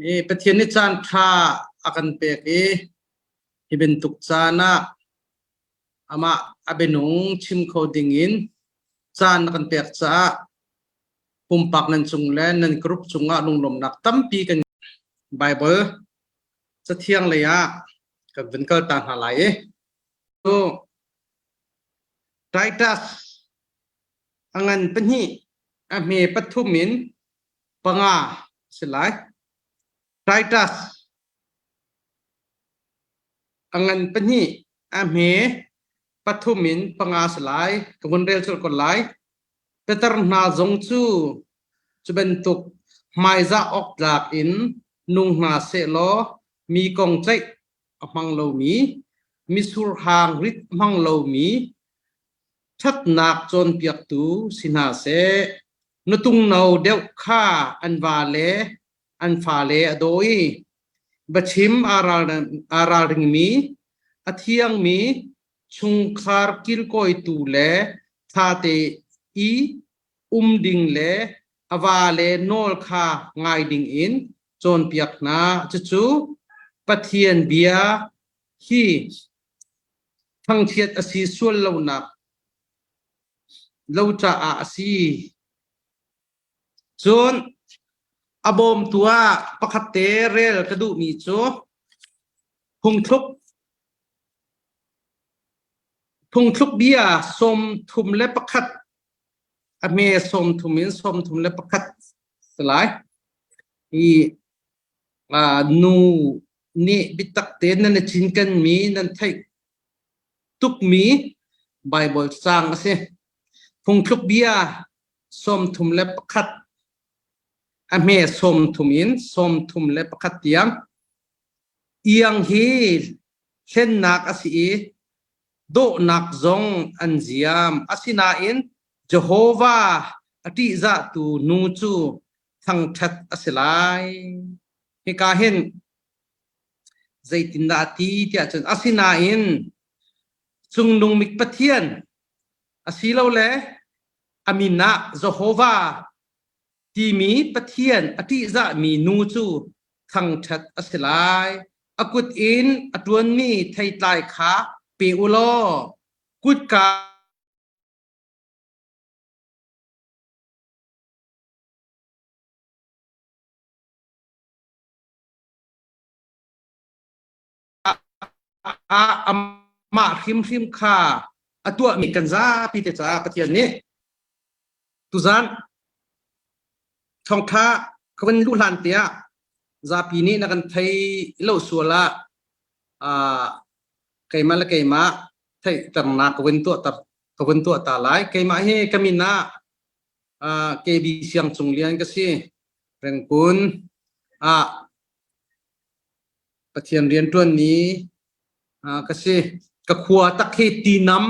I Pathian nih caan ṭha a kan pek i hi bantuk caan ah amah a bianung chim kho dingin caan a kan pek caah pumpak nan cung le nan group cungah lunglawmhnak tampi kan Bible cathiang lei ah kan vun kal ta hna lai i cu Titus a ngan pahnih a hme pathum in panga si lai. Titus a ngan pahnih a hme pathum in panga si lai. Ka vun rel colh ko lai. Peter hna zong cu cu bantuk hmaizah awk tlak in nung hna sehlaw mi kong ceih a hmang lomi, mitsur hang rit a hmang lomi, ṭhatnak cawnpiaktu si hna seh. Nutung no deuh kha an va le an fale a daw i biachim aa ralringmi, a thiangmi, chungkhar kilkawitu le ṭhate i um ding le a vale nawl kha ngai dingin cawnpiak hna. Cucu Pathian bia hi thangchiat a si sual lonak lo caah a si. Cun a bawmtu ah pakhat te rel ka duhmi cu phungthluk phungthluk bia 31 a hme 30 in 31 si lai. Hi nu nih biatak tein nan i cinkenmi nan theih tukmi Baibal caang a si. Phungthluk bia 31 a hme 30 in 31 tiang iang hi hlennak a si i dawhnak zong an ziam. Asinain Jehovah a ṭihzahtu nu cu thangṭhat a si lai. Hika hin zeitindah a ti tiah cun asinain cungnung bik Pathian asilole a min ah Jehovah timi Pathian a ṭihzahmi nu cu thangṭhat a si lai. A kut in a ṭuanmi theitlai kha pe u law kutka ah amah hrimhrim kha a tuahmi kan zapi te caah Pathian nih tuzan thawngtha ka van luh hlan te ah zapi nih na kan thei lo sual ah keimah le keimah theihternak ka vun tuah ka vun tuah ta lai. Keimah hi ka min ah KB Siang Cung Lian ka si. Rengkun ah Pathian rianṭuanmi ka si. Ka khua tak hi Tinam,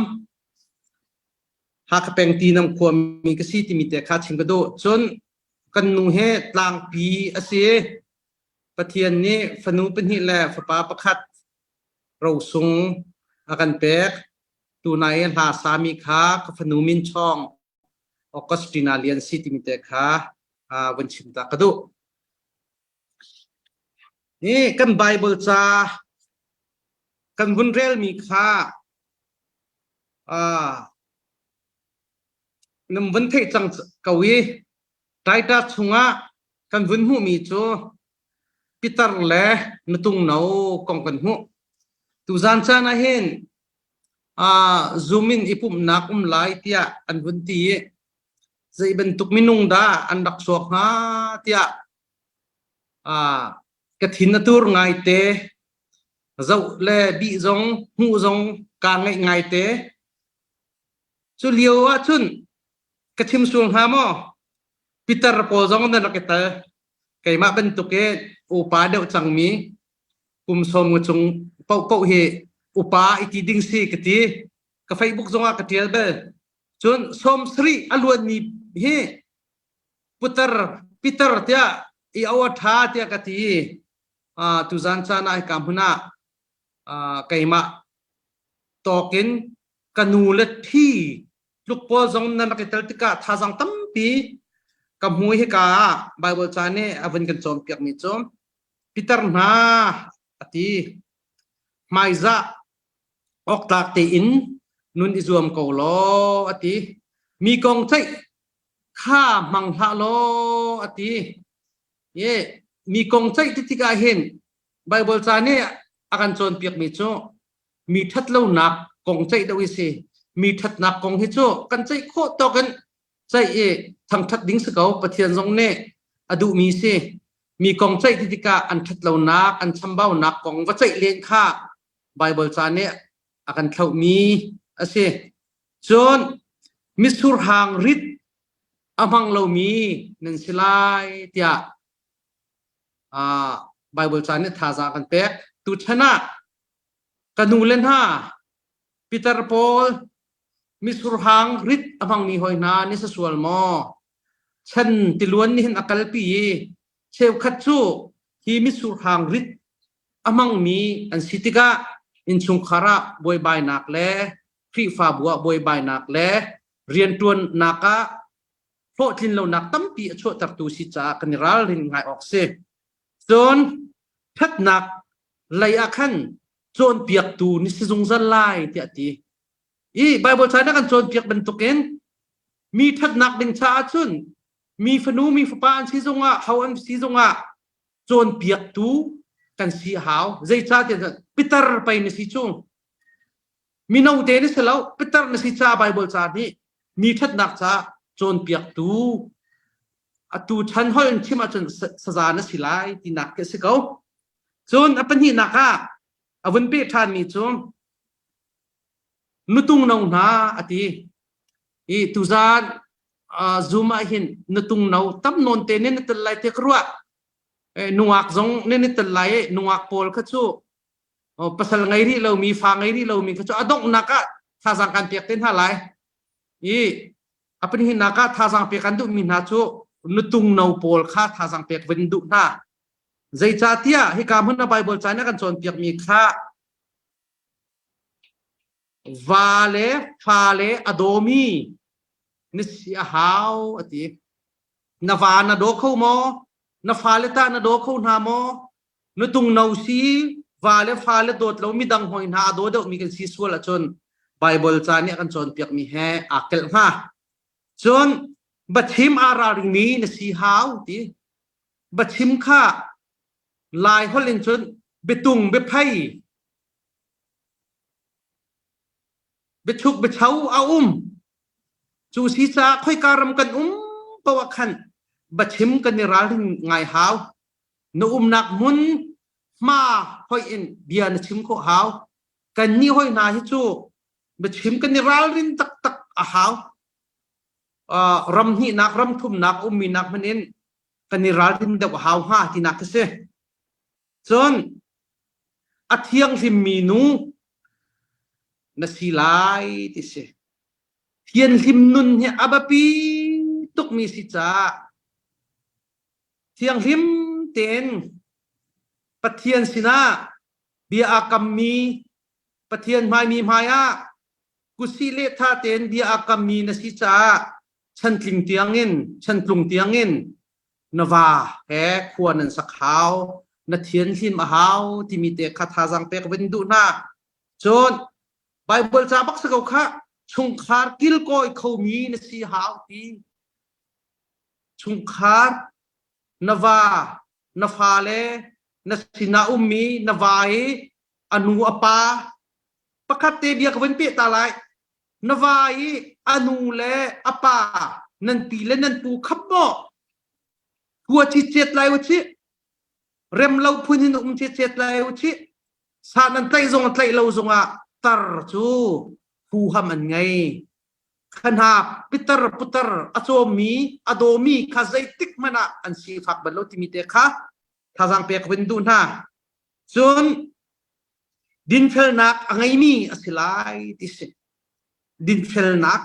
Hakha peng Tinam khuami ka si timi te kha chim ka duh. Cun kan nu hi tlangpi a si. Pathian nih fanu pahnih le fapa pakhat rosung a kan pek. Tunai i hla sami kha ka fanu min chawng Augustina Lian si timi te kha vun chim ta ka duh. Hi kan Bible ca kan vun relmi kha nan vun theih cang ko i Titus chungah kan vun hmuhmi cu Peter le nutung no kong kan hmuh. Tuzan caan ah hin Zoom in i pumhnak um lai tiah an vun ti i zei bantuk minung dah an rak chuak hnga tiah ka thin a tur ngaite. Zoh le bih zong hmuh zong kaa ngaih ngaite. Cu lio ah cun ka chim sual hnga maw? Peter pawl zong nan rak i tel. Keimah bantuk i upa deuh cangmi kum sawm nga cung paohpaoh hi upa i ti ding si ka ti. Ka Facebook zongah ka ṭial bal. Cun 70 a luanmi hi putar Peter tiah i au a ṭha tiah ka ti i tuzan caan ah hika hmun ah keimah tawk in ka nu le thi tluk pawl zong nan rak i tel tikah thazaang tampi ka hmu hika ah Bible ca nih a vun kan cawnpiakmi cu. Piter hna a ti. Hmaizah awktlak tein nun i zuam ko law a ti. Mi kong ceih kha hmang hlah law a ti. Ye mi kong ceih ti tikah hin Bible ca nih a kan cawnpiakmi cu mi ṭhatlonak kong ceih deuh hi si. Mi ṭhatnak kong hi cu kan ceih khawh tawk in ceih i thangṭhat ding si ko. Pathian zong nih a duhmi si. Mi kong ceih ti tikah an ṭhatlonak, an chambaunak kong va ceih len kha Bible ca nih a kan thlauhmi a si. Cun mitsur hang rit a hmang lomi nan si lai tiah Bible ca nih thazaang kan pek. Tuchan ah ka nu le hna Peter pawl mitsur hang rit a hmangmi hawi hna ni sa sual maw? Chan tiluan nih hin a kalpi i cheukhat cu hi mitsur hang rit a hmangmi an si tikah innchungkhar ah buaibainak le Khrihfabu ah buaibainak le rianṭuannak ah hlawhtlin lonak tampi a chuahtertu si caah kan i ralrin ngai awk si. Cun ṭhatnak lei ah khan cawnpiaktu ni si zungzal lai tiah a ti. I Bible ca na kan cawnpiak bantukin mi ṭhatnak ding caah cun mi fanu mi fapa an si zongah ho an si zongah cawnpiaktu kan si a hau. Zeicahtiah pitar pei na si cu. Mino te na si lo, pitar na si ca Bible ca nih mi ṭhatnak ca cawnpiaktu atu chan holh in chim ahcun saza na si lai tinak khi a si ko. Cun a pahnihnak ah a vun peh ṭhanmi cu nutung no hna a ti. I tuzaan Zoom ah hin nutung no tam nawn te nih na tel lai te ka ruah. Nungak zong nih na tel lai i nungak pawl kha cu pasal ngei rih lomi fa ngei rih lomi kha cu a donghnak ah thazaang kan pek te hna lai. I a pahnihnak ah thazaang pek kan duhmi hna cu nutung no pawl kha thazaang pek vun duh hna. Zeicahtiah hika hmun a Bible ca nih a kan cawnpiakmi kha va le fa le a dawmi na si a hau a ti. Na va na daw kho maw? Na fale tah na daw kho hna maw? Nutung no si va le fa le dawt lo midang hoi hna a daw deuhmi kan si sual ahcun Bible ca nih a kan cawnpiakmi he aa kelh hnga. Cun biachim aa ralringmi na si hau ti. Biachim kha Lai holh in cun biatung biaphei biachuk biacho a um. Cu si caah khoika ram kan um paoh ah khan biachim kan i ralring ngai hau. Na umnak hmun hma hoih in bia na chim khawh hau. Kannih hoi hna hi cu biachim kan i ralrin taktak a hau. Ram hnihnak, ram thumnak ummi nak hmanh in kan i ralrin deuh a hau hnga tinak a si. Cun a thianghlimmi nu na si lai ti si. Thianhlim nun hi a biapi tukmi si caah thianghlim tein Pathian sinah bia aa kammi Pathian hmaimi hmaiah kutsih le tha tein bia aa kammi na si caah chantling tiangin chantlung tiangin na va he khua nan sak hau na thianhlim a hau timi te kha thazaang pek vin duh hna cun Bible ca bak si ko kha chungkhar kilkawi khomi na si hau ti chungkhar na va na fale na sinah ummi na va i a nu a pa pakhat te bia ka vun peh ta lai na va i a nu le a pa nan pi le nan pu khap maw hua chi chet lai u chi rem lo phun hin um che chet lai u chi sa nan tlaih zong tlaih lo zongah tar cu huham an ngei khana pitar putar a cawmmi a dawmi kha zeitik hmanh ah an sifak bal lo timi te kha thazaang pek vun duh hna cun dinfelnak a ngeimi a si lai ti si dinfelnak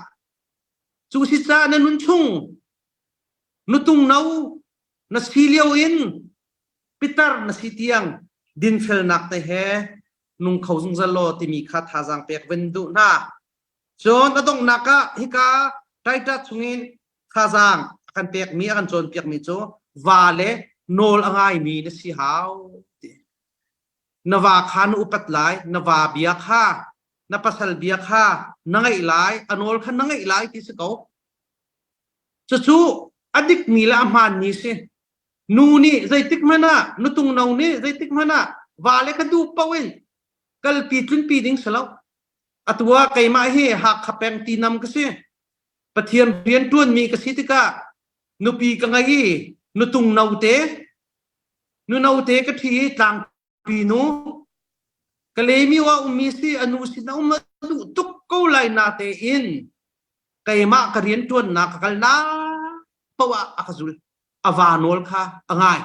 cu si ca na nun chung nutung no na si lio in pitar na si tiang dinfelnak te he nung kho zungzal law timi kha thazaang pek vun duh hna Cun a donghnak ah hika Titus chungin thazaang a kan pekmi a kan cawnpiakmi cu va le Nawl a ngaimi na si hau ti. Na va kha na upat lai, na va bia kha, na pasal bia kha na ngaih lai, a nawl kha na ngaih lai ti si ko. Cucu a dikmi le a hmaanmi si. Nu nih zeitik hmanh ah, nutung no nih zeitik hmanh ah vale kha duh paoh in kalpi tlunpi ding si lo. Atu ah keimah hi Hakha peng tinam ka si. Pathian rian ṭuanmi ka si tikah nupi ka ngei i nutung note nu note ka ṭhi i tlangpi nu ka lemi wa ummi si a nu sin a um a duh tuk ko lai na tein keimah ka rian ṭuannak ka kalnak paoh ah a ka zul. A va nawl kha a ngai.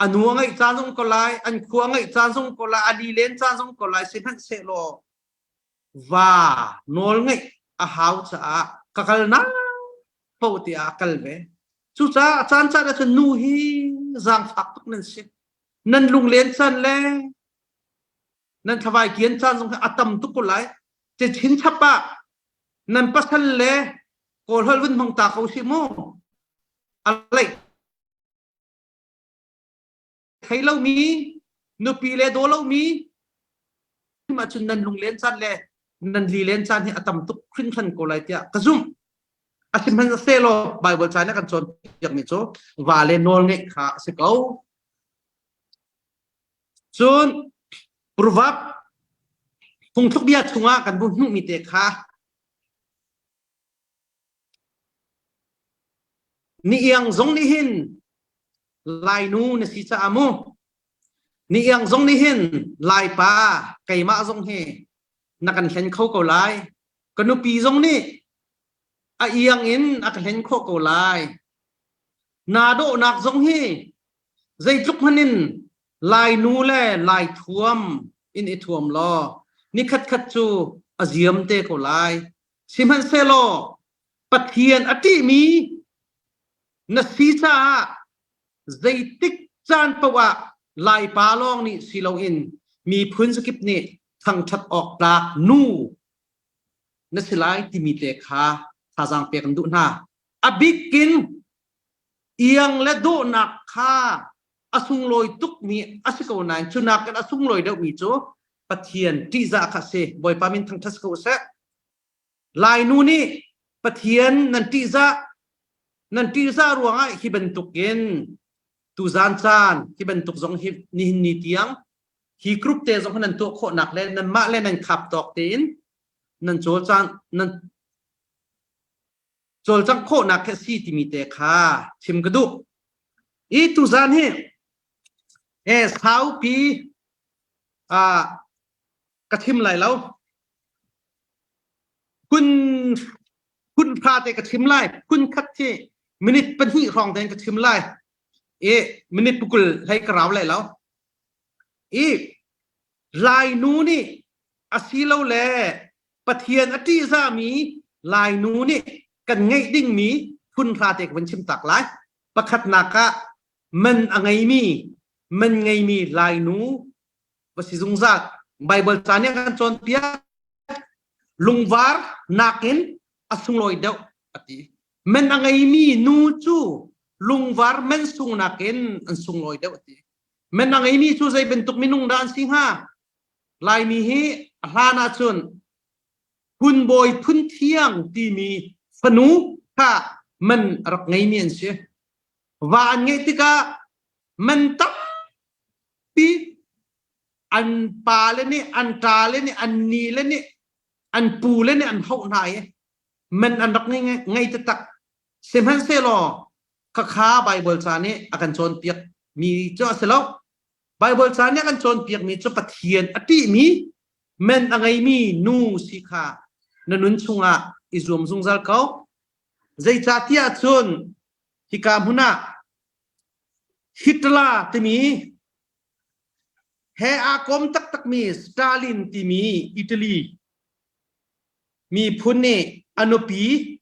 A nu a ngeih caan zong ko lai, an khua a ngeih caan zong ko lai, a lilen caan zong ko lai, sihmanhsehlaw va nawl ngeih a hau caah ka kalnak paoh tiah a kal ve. Cucaah a caan caan ahcun nu hi zaangfak tuk nan si. Nan lunglen caan le nan thlavai kian caan zong hi a tam tuk ko lai. Te chinchap ah nan pasal le kawl holh vun hmang ta ko si mu. A leih thei lomi nupi le daw lomi ahcun nan lunglen caan le nan lilen caan hi a tam tuk hringhran ko lai tiah ka zumh. Asihmanhsehlaw Bible ca nih a kan cawnpiakmi cu va le nawl ngeih kha a si ko. Cun Proverb phungthluk bia chungah kan bu hmuhmi te kha Ni iang zong nih hin Lainu na si caah mu ni iang zong nih hin Laipa keimah zong hi na kan hlen kho ko lai. Ka nupi zong nih a iang in a ka hlen khawh ko lai. Naa dawhnak zong hi zeitluk hmanh in Lainu le Lai thuam in i thuam law nikhat khat cu a ziam te ko lai. Sihmanhsehlaw Pathian a ṭihmi na si caah zeitik caan paoh ah Laipa lawng nih si loin miphun zakip nih thangṭhat awk tlak nu na si lai timi te kha thazaang pek an duh hna. A bikin iang le dawhnak kha a sunglawi tukmi a si ko nain cu nakin a sunglawi deuhmi cu Pathian ṭihzah kha a si. Bawipa min thangṭhat si ko seh. Lainu nih Pathian nan ṭihzah nan ṭihzah ruangah hi bantukin tuzan caan hi bantuk zong hi nihin ni tiang hi group te zong nan tuah khawhnak le nanmah le nan khap tawk tein nan cawlcang nan cawlcangh khawhnak khi a si timi te kha chim ka duh. I tuzan hi e saupi ah ka chim lai lo. Kun kun pha te ka chim lai. Kun khat hi minute pahnih hrawng tein ka chim lai. I minute pukul hlei ka rau lai lo. I Lainu nih asilole Pathian a ṭihzahmi Lainu nih kan ngeih dingmi phun hra te ka vun chim tak lai. Pakhatnak ah man a ngeimi man ngeimi Lainu va si zungzal. Baibal ca nih a kan cawnpiak lungvar nakin a sunglawi deuh a ti. Man a ngeimi nu cu lungvar man sung nakin an sunglawi deuh a ti. Man a ngeimi cu zei bantuk minung dah an si hnga? Laimi hi a hlan ahcun phunbawi phunthiang timi fanu kha man a rak ngeimi an si. Va an ngeih tikah man tampi an pale nih, an ṭale nih, an nile nih, an pule nih an hauh hna i man an rak ngei taktak. Sihmanhsehlaw khakha Baibal ca nih a kan cawnpiak mi cu a si lo. Baibal ca nih a kan cawnpiak mi cu Pathian a ṭihmi men a ngeimi nu si kha na nun chungah i zuam zungzal ko. Zeicahtiah cun hika hmun ah Hitler timi he aa kom taktakmi Stalin timi Italy miphun nih a nupi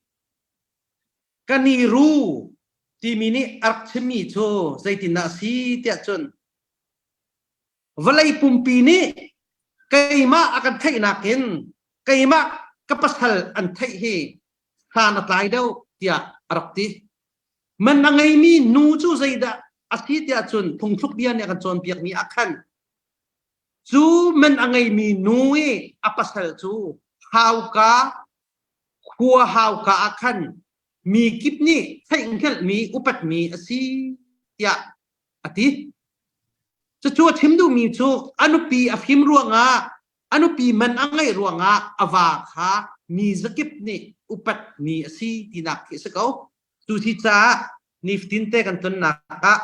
Kaniru timi nih a rak chimmi cu zeitindah a si tiah cun vawlei pumpi nih keimah a kan theihnak in keimah ka pasal an theih hi san a tlai deuh tiah a rak ti. Man a ngeimi nu cu zeidah? A si tiah cun phungthluk bia nih a kan cawnpiakmi ah khan cu man a ngeimi nu i a pasal cu hauka khua hauka ah khan mi kip nih theihhngalhmi upatmi a si tiah a ti. Cucu a chim duhmi cu a nupi a fim ruangah a nupi man a ngeih ruangah a va kha mi zakip nih upatmi a si tinak khi a si ko. Cu si caah nifatin te kan tonnak ah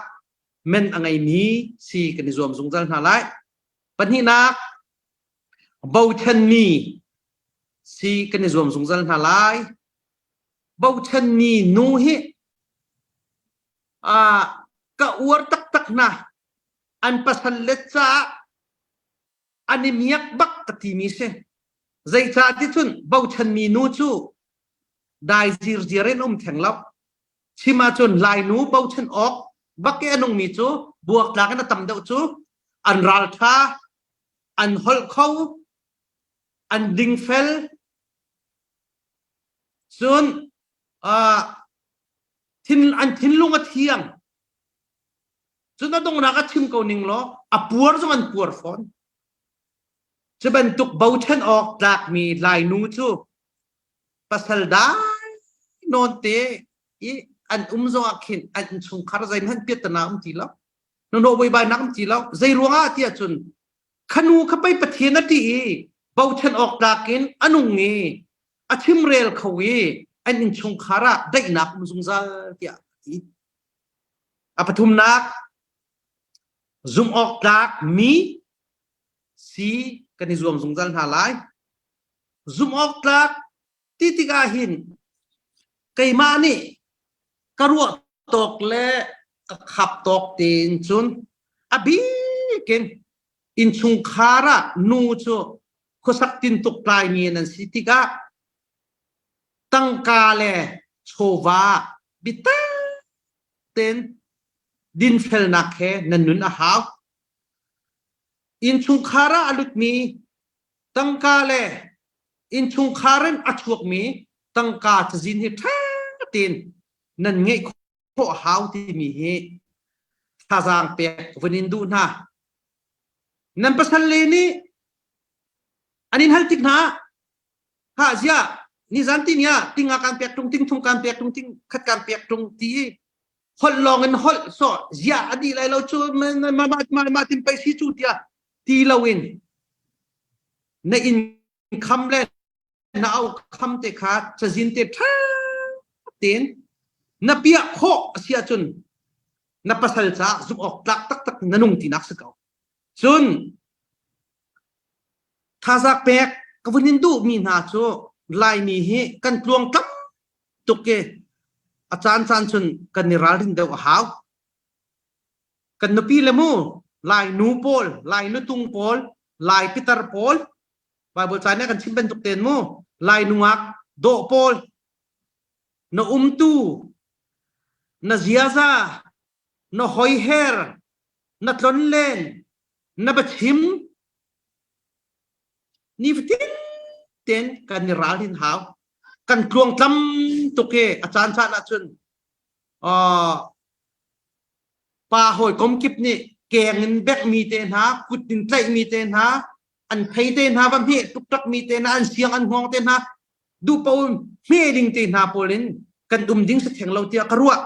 men a ngeimi si kan i zuam zungzal hna lai. Pahnihnak, bochanmi si kan i zuam zungzal hna lai. Bochanmi nu hi ka uar taktak hna. An pasal le caah an i miak bak ka timi si. Zeicah ti cun bochanmi nu cu dai zirziar in um theng lo. Chim ahcun Lainu bochan awk bak i a nungmi cu buaktlak in a tam deuh cu an ralṭha, an holh kho, an dingfel, cun uh, thin, an thinlung a thiang. Cun a donghnak a chim ko ning law a puar zong an puar fawn. Cu bantuk bochan awk tlakmi Lainu cu pasal dai nawn te i an um zong ah khin an innchungkhar zeihmanh piattana um ti lo. Hnahnawh buaibainak um ti lo. Zei ruangah tiah cun khanu kha pei Pathian a ṭih i bochan awk tlak in a nung i a chimrel kho i an innchungkhar ah daihnak um zungzal tiah a ti. A pathumnak zumh awk tlak mi si kan i zuam zungzal hna lai. Zumh awk tlak ti tikah hin keimah nih ka ruah tawk le ka khap tawk tein cun a bik in innchungkhar ah nu cu khuasak tintuk tlaimi nan si tikah tangka le chawva biatak tein dinfelnak he nan nun a hau. Innchungkhar ah a lutmi tangka le innchungkhar in a chuakmi tangka cazin hi ṭha tein nan ngeih khawh a hau timi hi thazaang pek vun in duh hna. Nan pasal le nih an in hal tik hna ha ziah nizan ti ni ah tinga kan pek tung ting thum kan pek tung ting khat kan pek tung ti i holh lawng in holh so ziah a dih lai lo cu ma ma ma ma tin pei si cu tiah ti lo in na in kham le na au kham te kha cazin te ṭha tein na piah khawh a si ahcun na pasal caah zumh awk tlak taktak na nung tinak si ko. Cun thazaang pek ka vun in duhmi hna cu Laimi hi kan tluang tam tuk i a caan caan cun kan i ralrin deuh a hau. Kan nupi le mu Lai nu pawl, Lai nutung pawl, Lai pitar pawl, Bible ca nih a kan chimh bantuk tein mu Lai nungak dawh pawl na umtu na ziaza na hoiher na tlonlen na biachim nifatin tein kan i ralrin hau kan tluangtlam tuk i a caan caan ahcun pa hawikom kip nih keng in bekmi te hna kut in tlaihmi te hna an phei te hna va hmeh tuktak mi te hna an siang an hngawng te hna duhpo hme ding te hna pawl in kan um ding si theng lo tiah ka ruah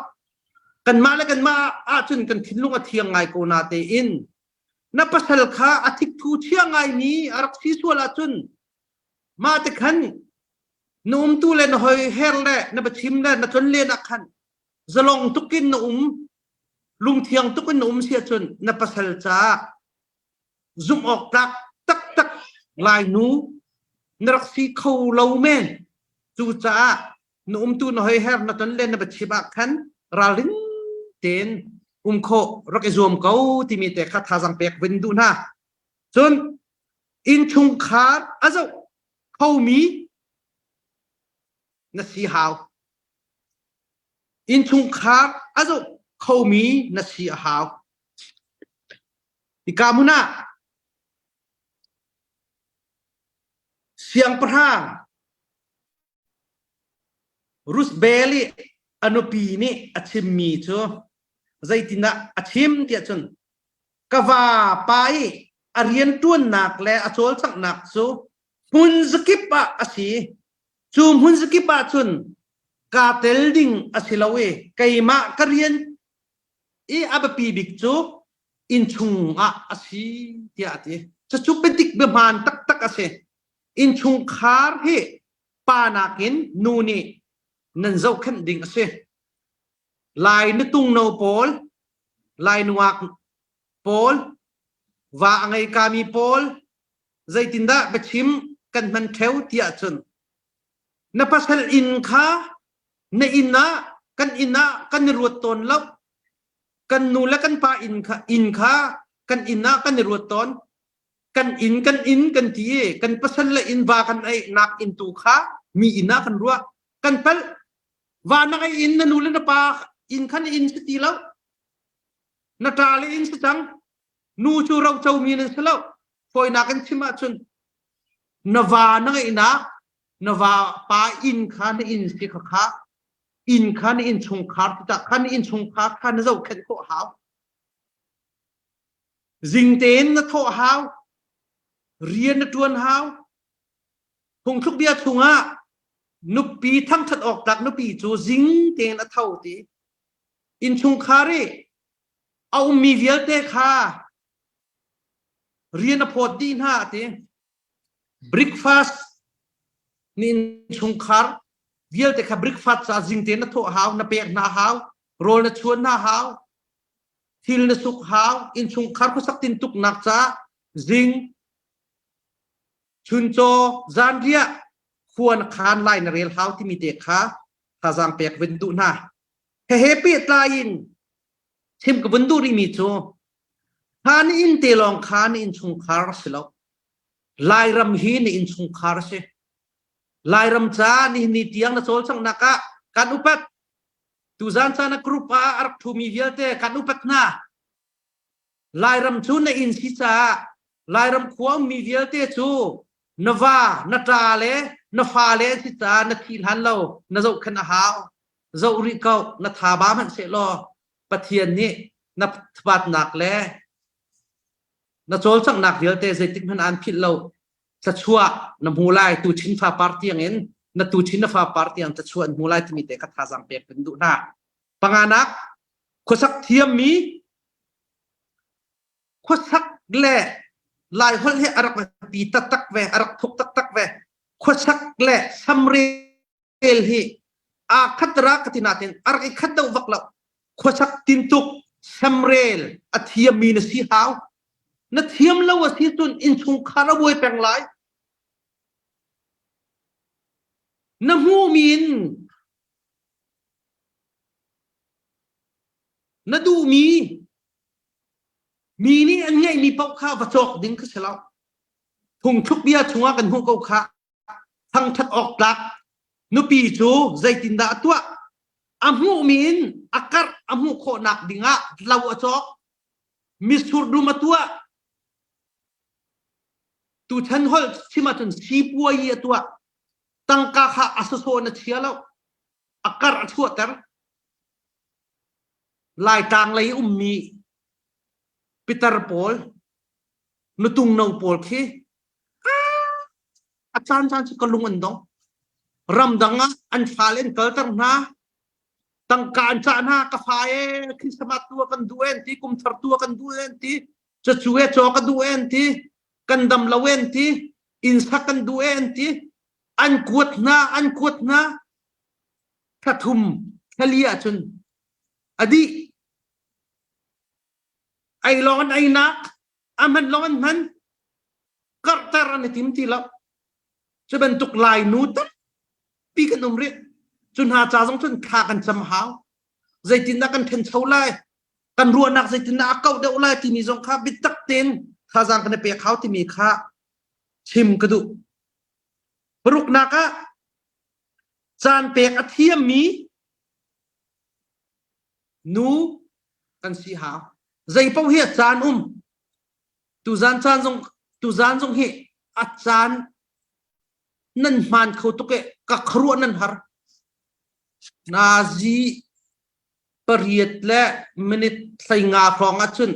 kanmah le kanmah ahcun kan thinlung a thiang ngai ko na tein na pasal kha a thikthu chia ngaimi a rak si sual ahcun mah te khan na umtu le na hoi her le na biachim le na tlon len ah khan zalong tukin na um lungthiang tukin na um si ahcun na pasal caah zumh awk tlak taktak Lainu na rak si kho lo men cucaah na umtu na hoiher na ton le na biachim ah khan ralring tein um khawh rak i zuam ko timi te kha thazaang pek vin duh hna cun innchungkhar a zoh khomi na si hau innchungkhar a zoh khomi na si a hau Hika hmun ah siangpahrang Rusbel i a nupi nih a chimmi cu. Zeitindah a chim tiah cun ka va pa i a rianṭuannak le a cawlcanghnak cu hmun zakip ah a si. Cu hmun zakip ah cun kaa tel ding a si lo i keimah ka rian i a biapi bik cu innchung ah a si tiah a ti. Cucu biadik biahmaan taktak a si. Innchungkhar hi pa nakin nu nih nan zohkhenh ding a si. Lai nutung no pawl, Lai nungak pawl, va a ngei kami pawl, zeitindah biachim kan hman ṭheo tiah cun na pasal inn kha na inn ah kan inn ah kan i ruat tawn lo. Kan nu le kan pa inn kha inn kha kan inn ah kan i ruat tawn. Kan inn kan inn kan ti i kan pasal le inn va kan ei nak inn tu kha mi inn ah kan ruah. Kan palh. Va na ngei inn na nu le na pa inn kha na inn si ti lo. Na ṭa le inn si cang. Nu cu roco mi nan si lo. Fawinak in chim ahcun na va na ngeihnak na va pa inn kha na inn si kha kha inn kha na innchungkhar tikah kha na innchungkhar kha na zohkhenh khawh hau. Zing tein na thawh hau. Rian na ṭuan hau. Phungthluk bia chungah nupi thangṭhat awk tlak nupi cu zing tein a tho ti. Innchungkhar i a ummi vialte kha rian a phawt dih hna a ti. Breakfast ni innchungkhar vialte kha breakfast ca zing tein na thawh hau, na pek hna hau, rawl na chuan hna hau, thil na suk hau, innchungkhar khuasak tintuknak ca zing chuncaw zanriah khua na khan lai na rel hau timi te kha thazaang pek vun duh hna. Hehe pehtlai in chim ka vun duh rihmi cu kha na inn te lawng kha na innchungkhar a si lo. Lairam hi na innchungkhar a si. Lairam ca nihin ni tiang na cawlcanghnak ah kan upat. Tuzan caan ah group ah a rak ṭhumi vialte kan upat hna. Lairam cu na inn si caah Lairam khua ummi vialte cu na va, na ṭa le na fale an si caah na thih hlan lo na zohkhenh a hau. Zoh rih ko, na tha ba hmanh sehlaw Pathian nih na thapatnak le na cawlcanghnak vialte zeitik hmanh aan philh lo. Thluachuah na hmu lai tu chin fa par tiang in na tu chin na fa par tiang thluachuah an hmu lai timi te kha thazaang pek kan duh hna. Panganak khuasak thiammi khuasak le Laiholh hi a rak pi taktak ve, a rak thuk taktak ve. Khuasak le samrel hi aa khat ra ka ti natin a rak i khat deuh vak lo. Khuasak tintuk samrel a thiammi na si hau. Na thiam lo a si cun innchungkhar a buai peng lai. Na hmuhmi in Na duhmi mi nih an ngeihmi paoh kha va cawk ding kha si lo. Phungthluk bia chungah kan hmuh ko kha thangṭhat awk tlak nupi cu zeitindah a tuah? A hmuhmi in a karh a hmuh khawhnak dingah lo a cawk. Mitsur dum a tuah. Tuchan holh chim ahcun sipuayi a tuah. Tangka kha a sawsawh in a chia lo. A karh a chuahter. Laitlang lei ummi pitar pawl, nutung no pawl khi a caan caan cu ka lung an dong. Ramdang ah an fale an kalter hna. Tangka an cah hna, ka fa e, Christmas tu ah kan duh en ti, kum thar tu ah kan duh en ti, cacu e caw ka duh en ti, kan dam lo en ti, inn sak kan duh en ti, an kuat hna, an kuat hna. Thla thum, thla li ahcun a dih. Ei lawng an einak, a hman lawng an hman, karhter an i tim ti lo. Cu bantuk Lainu tampi kan um rih. Cu hna ca zong cun thla kan cam hau. Zeitindah kan ṭhencho lai? Kan ruahnak zeitindah a kauh deuh lai timi zong kha biatak tein thazaang kan i pek hau timi kha chim ka duh. Paruknak ah caan pek a thiammi nu kan si hau. Zei paoh hi a caan um. Tuzan caan zong tuzan zong hi a caan nan hmaan kho tuk e ka khuaruah nan har. Nazi. Pariat le minute 15 hrawng ahcun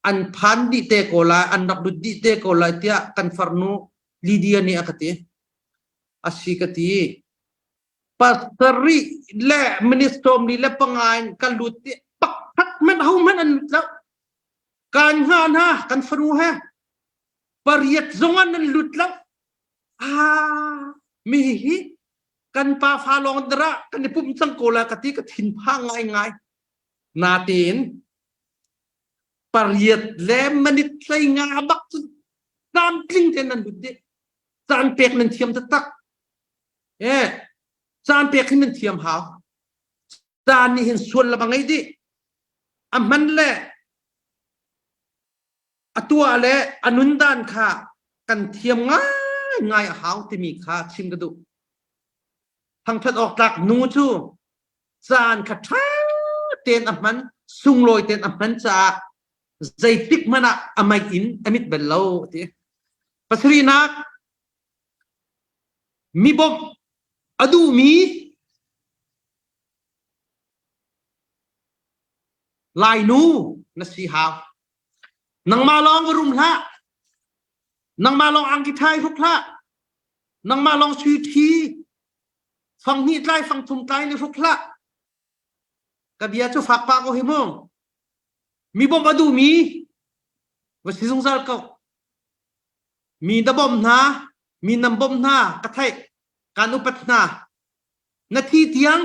an phan dih te ko lai, an rak lut dih te ko lai tiah kan farnu Lydia nih a ka ti. A si ka ti. Pasarih le minute 45 in ka lut i pakhat hmanh ho hmanh an lut lo. Kan hnga hna kan fanu he pariat zong ah nan lut lo. Ah, mi hi kan pa fa lawng dara kan i pum cang ko la ka ti ka thinphang ngai ngai. Natein pariat le minute 15 bak cu tlamtling tein nan lut dih. Caan pek nan thiam taktak. Eh, caan pek hin nan thiam hau. Caan nih hin sual lam a ngei dih. A hman le a tuah le a nun dan kha kan thiam ngaingai a hau timi kha chim ka duh. Thangṭhat awk tlak nu cu caan kha ṭha tein a hman, sunglawi tein a hman caah zeitik hmanh ah a mei in a mit bal lo ti. Pasarihnak mi bawmh a duhmi Lainu na si hau. Nangmah lawng va rum hlah. Nangmah lawng angki ṭha i hruk hlah. Nangmah lawng sui ṭhi fang hnih tlai fang thum tlai in i hruk hlah. Ka bia cu fak pah ko hi mu. Mi bawmh a duhmi va si zungzal ko. Mi na bawmh hna, mi nan bawmh hna ka theih, kaan upat hna. Na thi tiang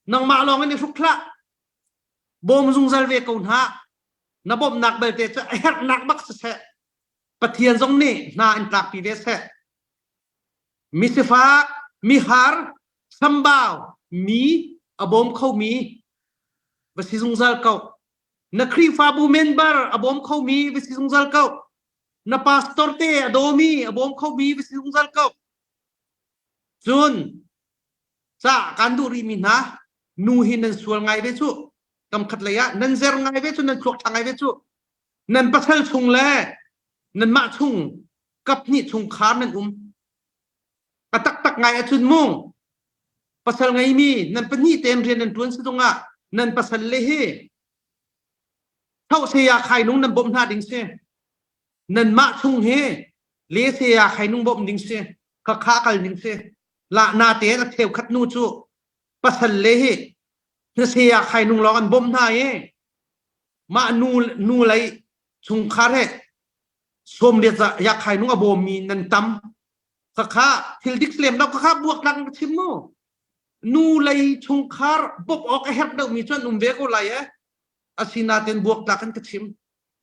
nangmah lawng in i hruk hlah. Bawm zungzal ve ko hna. Na bawmhnak belte cu a herhnak bak siseh. Pathian zong nih hna in tlakpi ve seh. Misifak, mihar, sambau, mi a bawm khomi va si zungzal ko. Na Khrihfabu member a bawm khomi va si zungzal ko. Na pastor te a dawmi a bawm khomi va si zungzal ko. Cun ca kan duh rihmi hna nu hi nan sual ngai ve cu. Kam khat lei ah nan zer ngai ve cu nan thluak ṭha ngai ve cu. Nan pasal chung le nanmah chung kap hnih chungkhar nan um. A taktak ngai ahcun mu pasal ngeimi nan pahnih tein rian nan ṭuan si zongah nan pasal le hi Thoh saya khai nung nan bawmh hna ding si. Nanmah chung hi le saya khai nung bawmh ding si. Khakha kal ding si. La na tein a cheukhat nu cu pasal le hi na saya khai nung lawng an bawmh hna i mah nu nu lei chungkhar he sawmriat ya khai nung a bawmmi nan tam. Khakha thil dik lem lo khakha buak lang ka chim mu. Nu lei chungkhar bawmh awk a herh deuhmi cu an um ve ko lai eh. Asinain buak tlak an ka chim.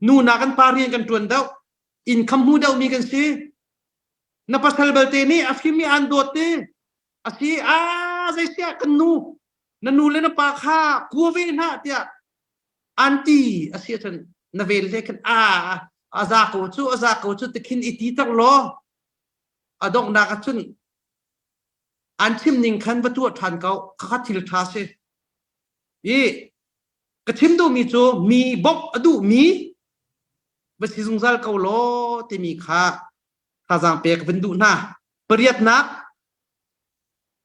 Nu na kan pa rian kan ṭuan deuh. Inn kham hmu deuhmi kan si. Na pasal belte nih a fim i aan dawt ti. A si a zei siah kan nu na nu le na pa kha kua ve hna tiah an ti a si ahcun na vel le khan a a za ko cu a za ko cu tikhin i ti tak law a donghnak ahcun an chim ning khan va tuah ṭhan ko khakha thil ṭha si i ka chim duhmi cu mi bawmh a duhmi va si zungzal ko law timi kha thazaang pek van duh hna. Pariatnak,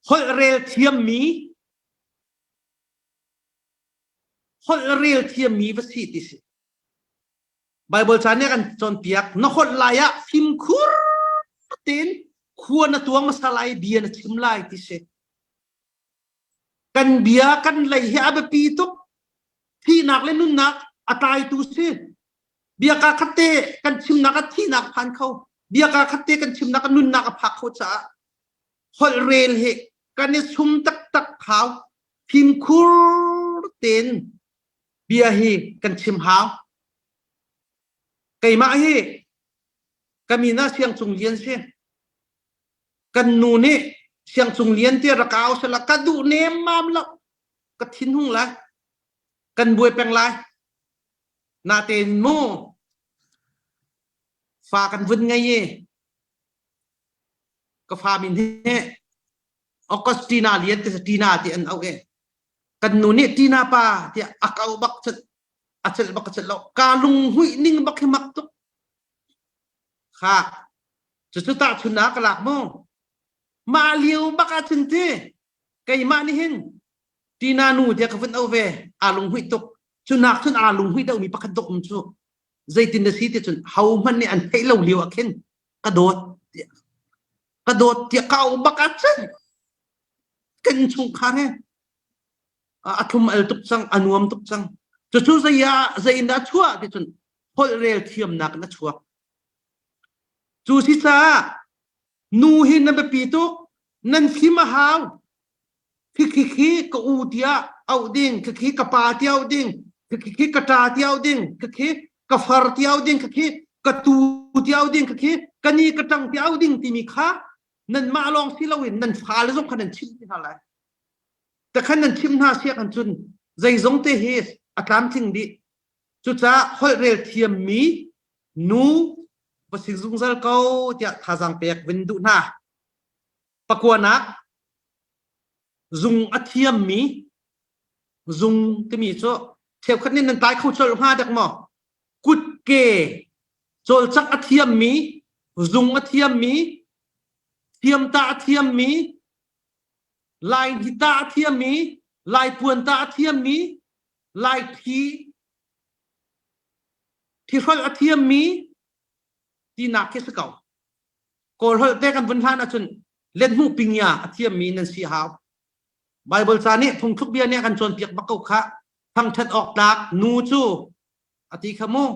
holh rel thiammi holh rel thiammi va si ti si. Bible ca nih a kan cawnpiak na holh lai ah fimkhur tein khua na tuang hmasa lai bia na chim lai ti si. Kan bia kan lei hi a biapi tuk. Thihnak le nunnak a tlaitu si. Bia kaa khat te kan chimnak ah thihnak phan kho. Bia kaa khat te kan chimnak ah nunnak a phak kho caah holh rel hi kan i sum taktak hau. Fimkhur tein bia hi kan chim hau. Keimah hi ka min ah Siang Cung Lian si. Kan nu nih Siang Cung Lian ti rak au sela ka duh nemmam lo. Ka thinhung lai. Kan buai peng lai. Natein mu fa kan vun ngei i ka fa min hi Augustina Lian ti Tina ti an auh i kan nu nih Tina pa tiah a kau bak cun a celh bak ka celh lo ka lung huih ning bak hi mak tuk kha cucu tahchun ah ka lak mu mah lio bak ah cun ti keimah nih hin. Tina nu tiah ka vun au ve aa lunghmuih tuk cu nak cun aa lunghmuih deuhmi pakhat dawh um cu zeitin na si ti cun ho hmanh nih an theih lo lio ah khin ka dawt tiah ka dawt tiah ka au bak ah cun kan chungkhar he a thlum al tuk cang a nuam tuk cang cucu zei ah zei in dah chuah ti cun holh rel thiamnak in a chuak cu si caah nu hi nan biapi tuk nan fim a hau khi khi ka u tiah auh ding khi ka pa tiah auh ding khi ka ṭa tiah auh ding khi ka far tiah auh ding khi ka tu tiah auh ding khi ka ni ka ṭang tiah auh ding timi kha nanmah lawng si loin nan fale zong kha nan chimh hna lai takhan nan chimh hna siak an cun zeizong te hi a tlamtling dih cucaah holh rel thiammi nu va si zungzal ko tiah thazaang pek vin duh hna Pakuanak zung a thiammi zung timi cu cheukhat nih nan tlai kho colh hnga dek maw? Kutke cawlcangh a thiammi, zung a thiammi, thiamtah a thiammi, lai tah a thiammi, lai puan tah a thiammi, lai thi thihrolh a thiammi tinak khi si ko. Kawl holh te kan vun hlan ahcun lethmuh pingya a thiammi nan si hau. Bible ca nih phungthluk bia nih a kan cawnpiak bak ko khah. Thangṭhat awk tlak nu cu a ti kha mu.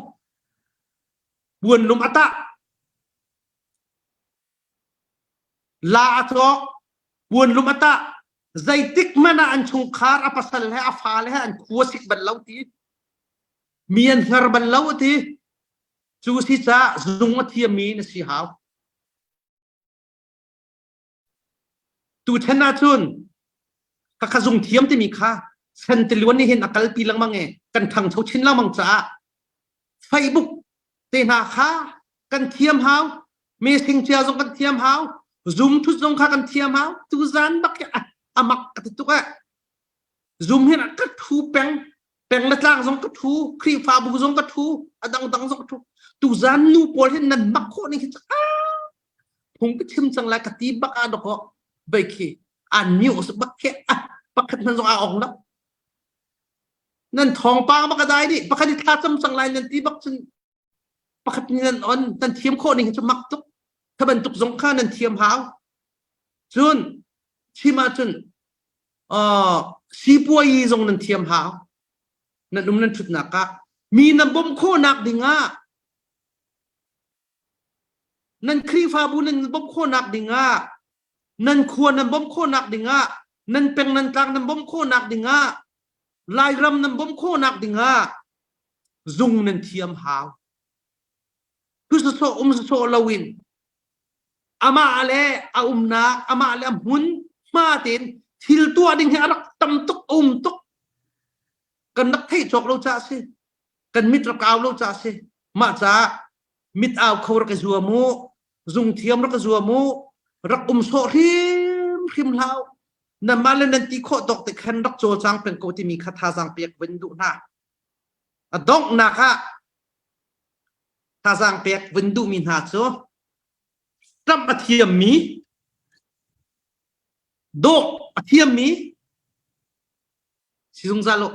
Puanlum a tah. La a cawk. Puanlum a tah. Zeitik hmanh ah an chungkhar a pasal he a fale he an khua sik bal lo ti. Mi an hngar bal lo a ti. Cu si caah zung a thiammi na si hau. Tuchan ahcun khakha zung thiam timi kha sentiluan nih hin a kalpi lengmang i kan ṭhangcho chin lengmang caah Facebook te hna kha kan thiam hau mesing cia zong kan thiam hau zoom thut zong kha kan thiam hau tuzan bak hi a mak ka ti tuk eh zoom hin ka thu peng peng le tlang zong ka thu khrihfabu zong ka thu a dangdang zong ka thu tuzan nu pawl hin nan mak khawh ning hi phung ka chim cang lai ka ti bak ah doko bei khi an news bak khi ah pakhat hman zong a ong lo nan thawngpang bak a dai dih pakhat i thla cam cang lai nan ti bak cun pakhat nih nan on nan thiam khawh ning hi cu mak tuk kha bantuk zong kha nan thiam hau cun chim ahcun uh, sipuai zong nan thiam hau nan um nan ṭhutnak ah mi nan bawmh khawhnak dingah nan Khrihfabu nan bawmh khawhnak dingah nan khua nan bawmh khawhnak dingah nan peng nan tlang nan bawmh khawhnak dingah Lairam nan bawmh khawhnak dingah zung nan thiam hau thu sawsawh um sawsawh loin amah le a umnak amah le a hmun hma tein thil tuah ding hi a rak tam tuk a um tuk kan rak theih cawk lo caah si kan mit rak au lo caah si mah caah mit au kho rak i zuam u zung thiam rak i zuam u rak um sawh hrimhrim hlah u nanmah le nan ti khawh tawk te khan rak cawlcang peng ko timi kha thazaang pek vun duh hna a donghnak ah thazaang pek vun duhmi hna cu ṭamh a thiammi dawh a thiammi si zungzal u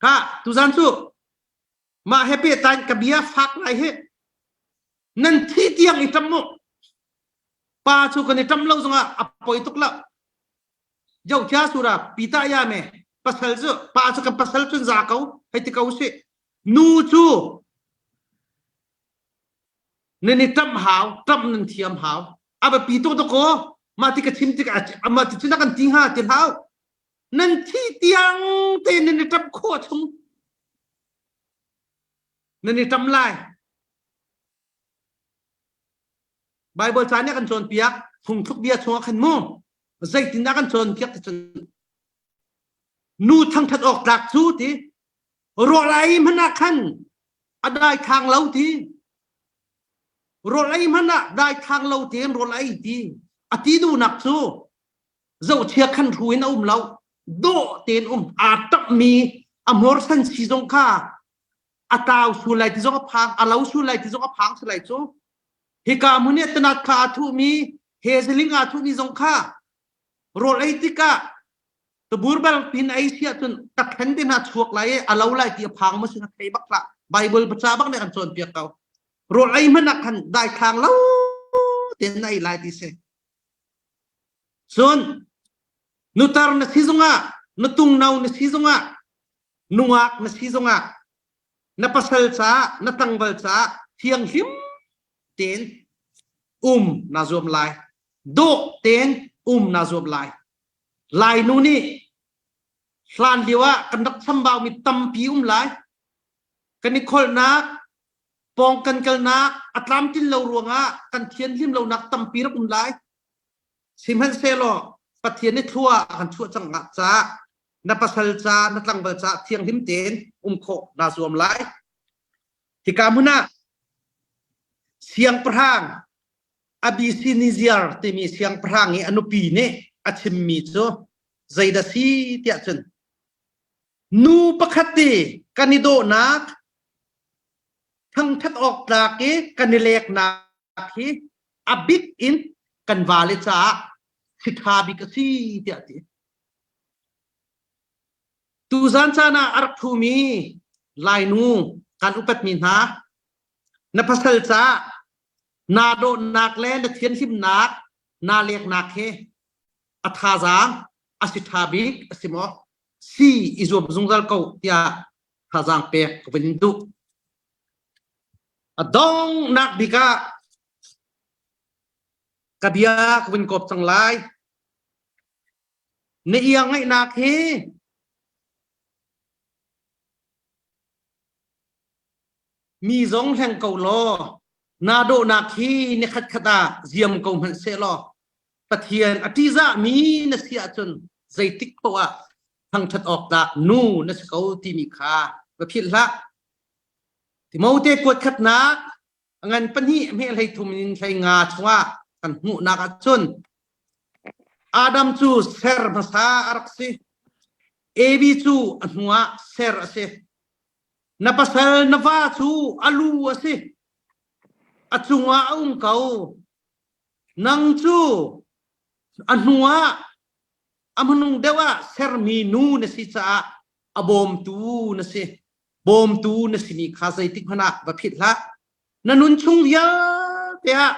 ha tuzan cu mah he pehtlai ka bia fak ngai hi nan thi tiang i ṭam mu pa cu kan i ṭam lo zongah a poi tuk lo Yohtia sura pita ya me pasal cu pa cu kan pasal cun za ko hei ti ko si nu cu nan i ṭamh hau ṭamh nan thiam hau a biapi tuk dakaw mah ti ka chim tik ah mah ti cun a kan ti hnga ti hau nan thi tiang te nan i ṭamh khawh chung nan i ṭam lai Bible ca nih a kan cawnpiak phungthluk bia chungah khan mu zeitindah kan cawnpiak ti cun nu thangṭhat awk tlak cu ti rawl ei hmanh ah khan a dai thang lo ti rawl ei hmanh ah dai thang lo tein rawl ei ti a ti duhnak cu zohchia khan hru in a um lo dawh tein um aa ṭapmi a hmawrsan si zong kha a tlau sul lai ti zong a phang a lo sul lai ti zong a phang si lai cu hika hmun i tanat kha aa thuhmi he ziling aa thuhmi zong kha rawl ei tikah. Tabur bal pin ei si ahcun ka thlen te hna chuak lai i a lo lai ti a phang ma si na thei bak hlah. Bible paca bak nih kan cawnpiak ko. Rawl ei hmanh ah khan daithlang lo tein na ei lai ti si. Cun nutar na si zongah, nutung no na si zongah, nungak na si zongah, na pasal caah, na tlangval caah thianghlim tein um naa zuam lai. Dawh tein um naa zuam lai. Lainu nih hlan lio ah kan rak chambaumi tampi um lai. Kan i kholhnak, pawng kan kalnak a tlamtlin lo ruangah kan thianhlim lonak tampi rak um lai. Sihmanhsehlaw Pathian nih thlua a kan chuah cang caah na pasal ca, na tlangval ca thianghlim tein um khawh naa zuam lai. Hika hmun ah siangpahrang Abyssiniziar timi siangpahrang i a nupi nih a chimmi cu zeidah si tiah cun nu pakhat i kan i dawhnak thangṭhat awk tlak i kan i leknak hi a bik in kan vale caah si ṭha bik a si tiah a ti. Tuzan caan ah a rak ṭhumi Lainu kan upatmi hna na pasal caah naa dawhnak le na thianhlimnak naa leknak hi a thazaang a si ṭha bik a si maw? Si i zuam zungzal ko tiah thazaang pek ka vun duh. A donghnak bik ah ka bia ka vun kawp cang lai. Na ia ngaihnak hi mi zong hleng ko law naa dawhnak hi ni khatkhat ah ziam ko hmanh seh law Pathian a ṭihzahmi na si ahcun zeitik paoh ah thangṭhat awk tlak nu na si ko timi kha va philh hlah. Timote kuat khatnak a ngan pahnih hme 33 in 15 chungah kan hmuhnak ahcun Adam cu ser hmasa a rak si. Evi cu a hnuah ser a si. Na pasal na va cu a lu a si. A cungah a um ko. Nang cu a hnuah a hmanung deuh ah sermi nu na si caah a bawmtu na si. Bawmtu na simi kha zeitik hmanh ah va philh hlah. Na nun chung vialte ah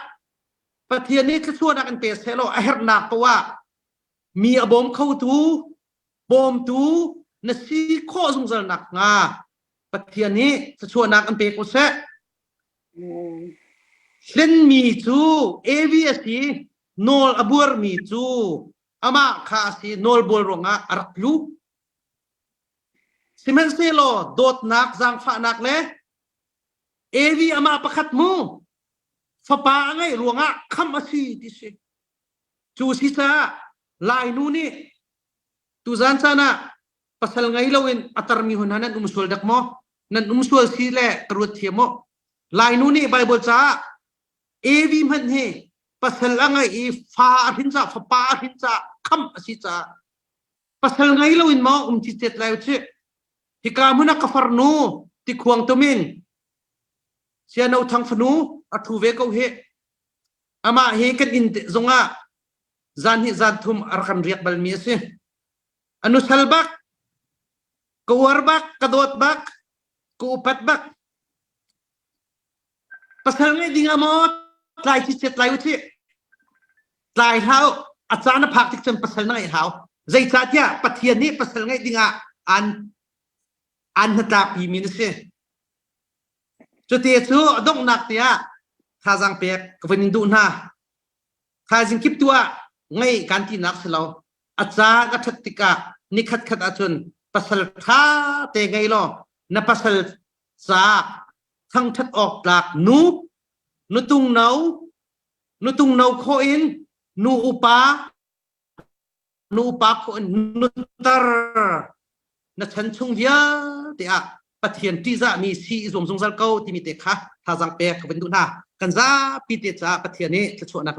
Pathian nih thluachuahnak in pe sehlaw a herhnak poah ah mi a bawm khotu bawmtu na si khawh zungzal nakhnga Pathian nih thluachuahnak an pe ko seh. Hlenmi cu Evi a si, nawl a buarmi cu amah kha a si, nawlbual ruangah a rak tlu. Sihmanhsehlaw dawtnak, zaangfahnak le Evi amah pakhat mu fapa a ngeih ruangah khamh a si ti si. Cu si caah Lainu nih tuzan caan ah pasal ngei loin a tarmi hun nan um sual dak maw? Nan um sual si le ka ruat thiam maw? Lainu nih Bible caah Evi hmanh hi pasal a ngeih i fa a hrin caah fapa a hrin caah khamh a si caah pasal ngei loin maw um ci cet lai u cih. Hika hmun ah ka farnu tikhuang tumin Siano Thang fanu a thu ve ko hi. Amah hi kan inn zongah zan hnih zan thum a rak kan riak balmi a si. A nusal bak, ka uar bak, ka dawt bak, ka upat bak. Pasal ngeih ding ah maw tlai ci chiat lai u cih. Tlai hlah u. A caan a phak tik cun pasal na ngeih hau. Zeicahtiah Pathian nih pasal ngeih ding ah an an hnatlakpi mi na si. Cuti cu a donghnak tiah thazaang pek ka vun in duh hna. Thaizing kip tu ah ngei kan tinak si lo. A caan a ṭhat tikah ni khatkhat ahcun pasal ṭha te ngei law na pasal caah thangṭhat awk tlak nu, nutung no, nutung no khawh in nu upa, nu upa khawh in nutar na chan chung vialte ah Pathian ṭihzahmi si i zuam zungzal ko timi te kha thazaang pek ka van duh hna. Kan zapi te caah Pathian nih thluachuahnak.